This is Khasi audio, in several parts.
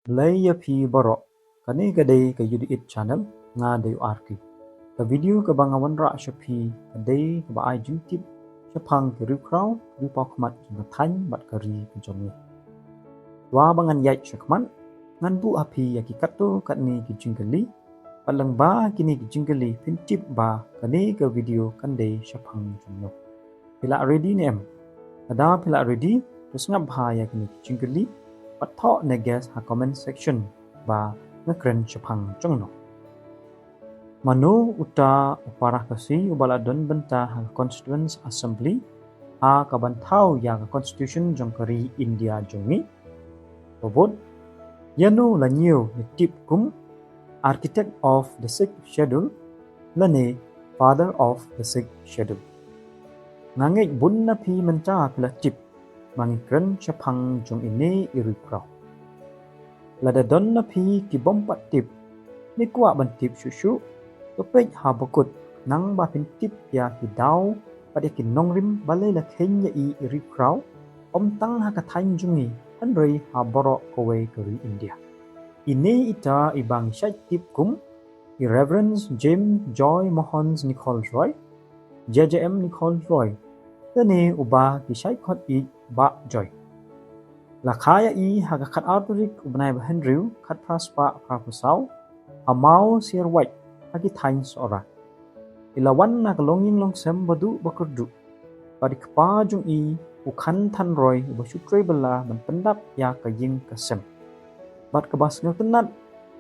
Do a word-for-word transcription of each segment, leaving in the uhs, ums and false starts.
Khublei ïa phi baroh. Kane ka dei ka U D It channel, nga dei u R K. Ka video kaba nga wanrah sha phi ka dei kaba ai jingtip shaphang ki riewkhraw, riewpawkhmat jong ka thaiñ bad ka ri ka jong ngi. Haba ngan ïaid shakhmat, ngan buh ha phi ïa ki katto katne ki jingkylli, bad lyngba kine ki jingkylli phin tip ba kane ka video kan dei shaphang jong no. Phi la ready ne em? Lada phi la ready, to sngap bha ïa kine ki jingkylli, bad thoh ne guess ha comment section ba nga kren shaphang jong no. Mano uta u para Khasi uba la don bynta ha ka Constituent Assembly ha kaban thaw ïa ka Constitution jong ka ri India jong ngi? Ba bud, ïano la ñiew ne tip kum Architect of the Sixth Schedule, lane Father of the Sixth Schedule? Nga ngeit bun na phi mynta phi la tip ba ngi kren shaphang jong ine i riewkhraw. Lada don na phi ki bym pat tip, ne kwah ban tip shuh shuh, to peit ha bakut, nang ba phin tip ïa ki daw bad ïa ki nongrim balei la kheiñ ïa i i riewkhraw, ym tang ha ka thaiñ jong ngi, hynrei ha baroh kawei ka ri India. Ine ita i ba ngi shait tip kum i Reverend James Joy Mohans Nichols Roy, J J M Nichols Roy, lane uba ki shait khot i Bah Joy. La kha ïa i ha ka khatar tarik u bnai ba hynriew, khatphra spah phraphew saw, ha Mawsiarwait, ha ki thaiñ Sohra. I la wan na ka longïing longsem baduh bakyrduh. Bad i kpa jong i u Khan Than Roy uba shu trei bylla ban pyndap ïa ka ïing ka sem. Bad kaba sngewtynnat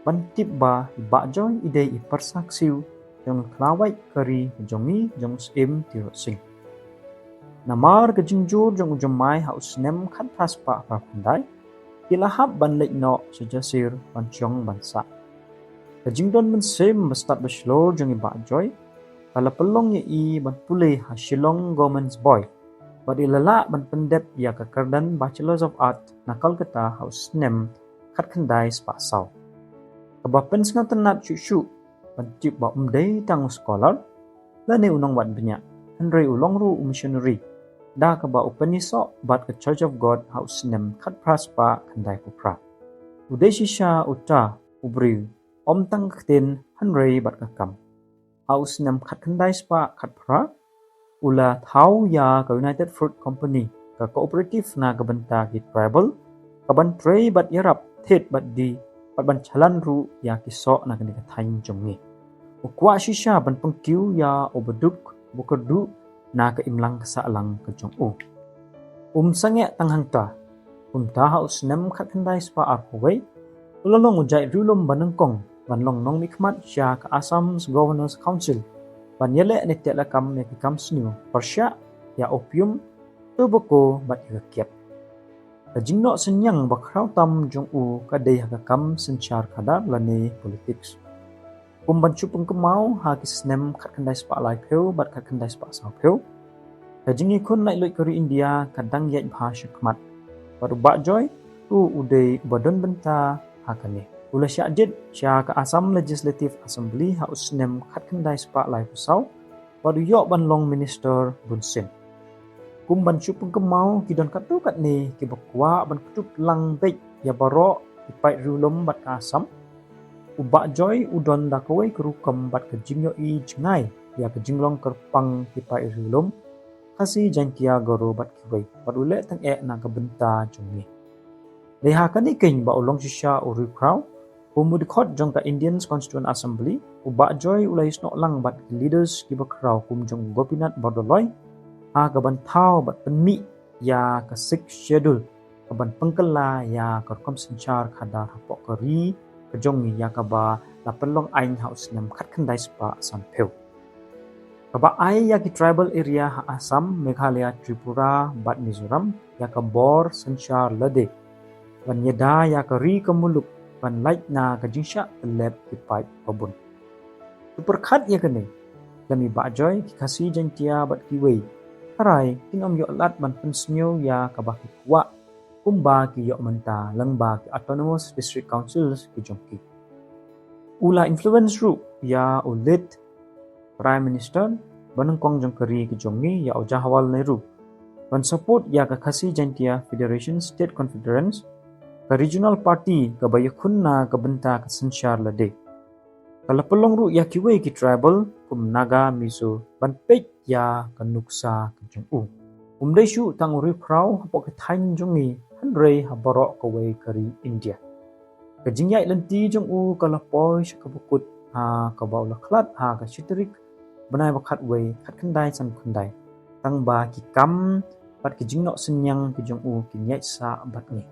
ban tip ba i Bah Joy i dei i pyrsa ksiew jong ka khlawait ka ri jong ngi jong u Syiem Tirot Sing. Namar ka jingjur jong u jong mai ha u snem khatphra spah phraphew khyndai, ki la hap ban leit noh sha Jasir ban shong ban sah. Ka jingdon mynsiem ba stad ba shlur jong i Bah Joy ka la pynlong ïa i ban pule ha Shillong Government's Boy, bad i la lah ban pyndep ïa ka kyrdan Bachelors of Art na Kolkata ha u snem khatkhyndai spah saw. Kaba pynsngewtynnat shuh shuh ban tip ba um dei tang u scholar lane u nongwad bniah, hynrei u long ruh u missionary, da kaba u pynïasoh bad ka Church of God ha u snem khatphra spah khyndaiphew phra. U dei shisha uta u briew, ym tang ka ktien hynrei bad ka kam. Ha u snem khatkhyndai spah khatphra, u la thaw ïa ka United Fruit Company, ka cooperative na ka bynta ki tribal, kaban trei bad ïarap thied bad die, bad ban shalan ruh ïa ki soh na kane ka thaiñ jong ngi. U kwah shisha ban pynkiew ïa u baduk bakyrduh na ka imlang ka sahlang ka jong u. Um sangeh tang hangta, kumta ha u snem khatkhyndai spah arphew wei, u la long u jait riewlum ba nyngkong ban long nongmihkhmat sha ka Assam's Governors Council, ban ïaleh ne tehlakam ïa ki kam sniew pyrshah ïa opium, tobacco bad ïa ka kiad. Ka jingnoh synñiang ba khraw tam jong u ka dei ha ka kam synshar khadar lane politics. Kum ban shu pynkynmaw ha ki snem khatkhyndai spah laiphew bad khatkhyndai spah sawphew, ka jingïakhun laitluid ka ri India ka dang ïaid bha shakhmat. Bad u Bah Joy ruh u dei uba don bynta ha kane. U la shah jied sha ka Assam Legislative Assembly ha u snem khatkhyndai spah laiphew saw, bad u ïoh ban long minister bunsien. Kum ban shu pynkynmaw, ki don katto katne kiba kwah ban kdup lang beit ïa baroh ki paid riewlum bad ka Assam. U Bah Joy u don da kawei ka rukom bad ka jingïohi jngai ïa ka jinglong kyrpang ki paid riewlum Khasi, Jaintia, Garo bad kiwei, bad u leh tyngeh na ka bynta jong ngi. Dei ha kane keiñ ba u long shisha u riewkhraw. Kum u dkhot jong ka Indian Constituent Assembly, u Bah Joy u la ïasnoh lang bad ki leaders kiba khraw kum jong u Gopinath Bordoloi ha kaban thaw bad pynmih ïa ka Sixth Schedule, kaban pynkylla ïa ka rukom synshar khadar hapoh ka ri ka jong ngi, ïa kaba la pynlong aiñ ha u snem khatkhyndai spah sanphew. Kaba ai ïa ki tribal area ha Assam, Meghalaya, Tripura bad Mizoram ïa ka bor synshar lade, ban ïada ïa ka ri ka muluk, ban lait na ka jingshah tyllep ki paid babun. To pyrkhat ïa kane, lem i Bah Joy, ki Khasi, Jaintia bad kiwei, tharai kin ym ïoh lad ban pynsniew ïa kaba ki kwah kumba ki ïoh mynta lyngba ki Autonomous District Councils ki jong ki. U la influence ruh ïa u late Prime Minister ba nyngkong jong ka ri ka jong ngi, ïa u Jawaharlal Nehru, ban support ïa ka Khasi Jaintia Federation State Conference, Ka Regional Party kaba ïakhun na ka bynta ka synshar lade ka la pynlong ruh ïa kiwei ki tribal kum Naga, Mizo ban peit ïa ka nuksa ka jong u. Um dei shuh tang u riewkhraw hapoh ka thaiñ jong ngi, hynrei ha baroh kawei ka ri India. Ka jingïaid lynti jong u ka la poi sha kaba kut ha kaba u la khlad ha ka shi tarik bnai ba khatwei, khatkhyndai sanphew khyndai, tang ba ki kam bad ki jingnoh synñiang ki jong u kin ïaid sah bad ngi.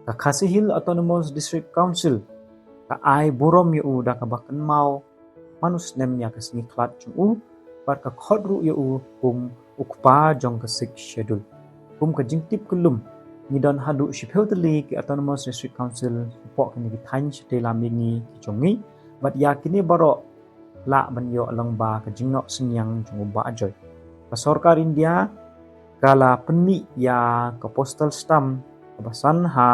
Ka Khasi Hills Autonomous District Council ka ai burom ïa u da kaba kynmaw man u snem ïa ka sngi khlad jong u bad ka khot ruh ïa u kum u kpa jong ka Sixth Schedule. Kum ka jingtip kyllum, ngi don haduh shiphew tylli ki Autonomous District Council hapoh kine ki thaiñ shatei lam mihngi ki jong ngi, bad ïa kine baroh lah ban ïoh lyngba ka jingnoh synñiang jong u Bah Joy. Ka sorkar India ka la pynmih ïa ka postal stamp kaba san ha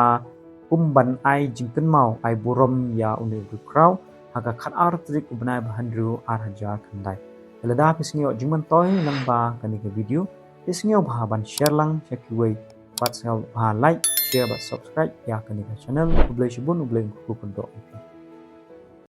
kum ban ai jingkynmaw, ai burom ïa une u riewkhraw ha ka khatar tarik u bnai ba hynriew, ar hajar khyndai. Te lada phi sngew jingmyntoi lyngba kane ka video, phi sngewbha ban share lang sha kiwei, bad sngewbha like, share bad subscribe ïa kane ka channel. Khublei shibun, U Blei un kyrkhu kyrdoh ïa phi.